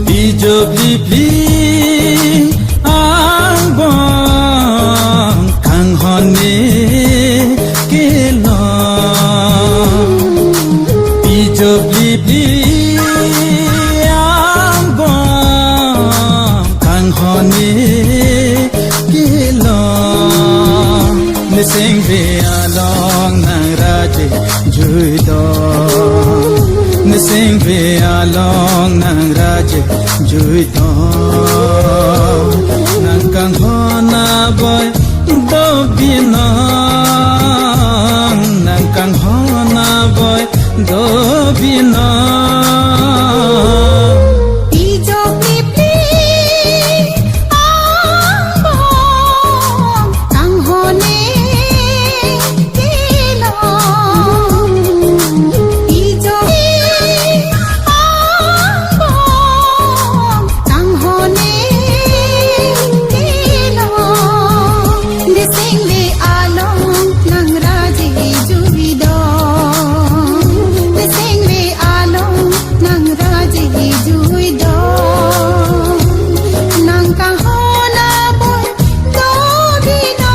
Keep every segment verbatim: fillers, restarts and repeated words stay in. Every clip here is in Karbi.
Pijop lipli angbong kanghon ne kelong. Pijop lipli angbong kanghon ne kelong. Nesengve along nangraje juidong. Nesengve along nangraje juidong. Nangkanghon aboi do binong. Nangkanghon aboi do binong. Pijop lipli angbong kanghon ne kelong. Pijop lipli angbong kanghon ne kelong. Nesengve along nangraje juidong. Nesengve along nangraje juidong. Nangkanghon aboi do binong.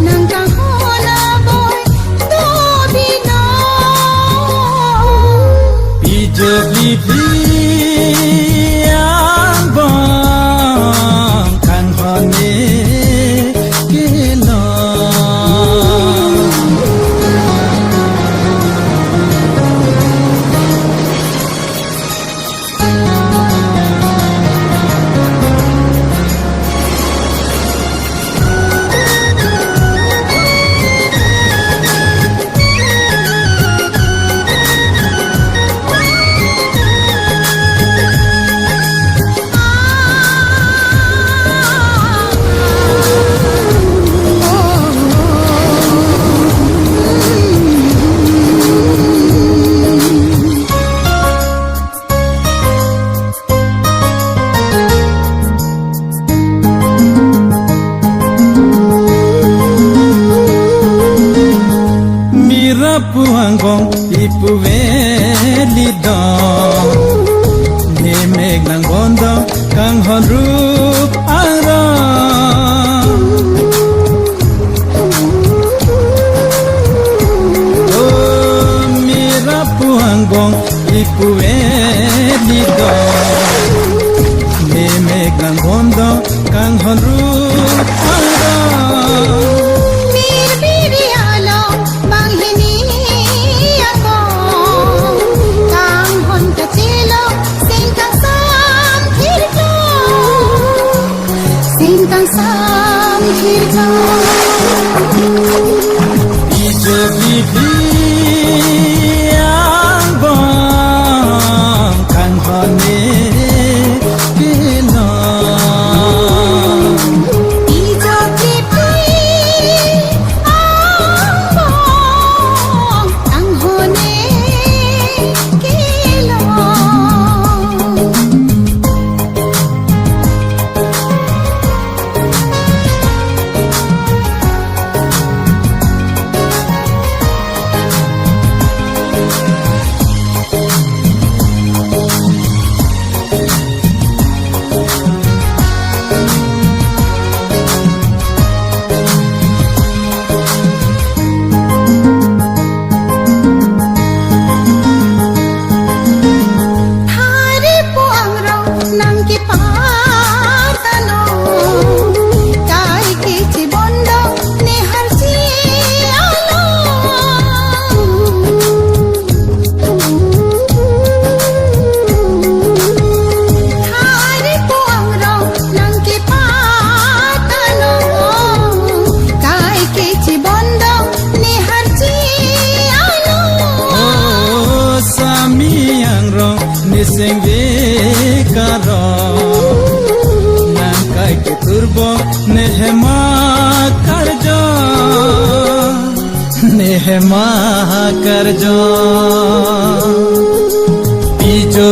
Nangkanghon aboi do binong. Pijop lipli angbong kanghon ne kelong. Mirapu angbong ipu veli dong. Nemek nangbondong kanghon rup angrong. O mirapu angbong ipu veli dong. Nemek nangbondong kanghon rup angrong. Mirbiri along banghini angbong kanghon kachelo sing kangsam thirklong. Sing kangsam thirklong. Pijop lipli angbong kanghon ne kelong. Pijop lipli angbong kanghon ne kelong. Bo nehema karjo, nehema karjo. Pijo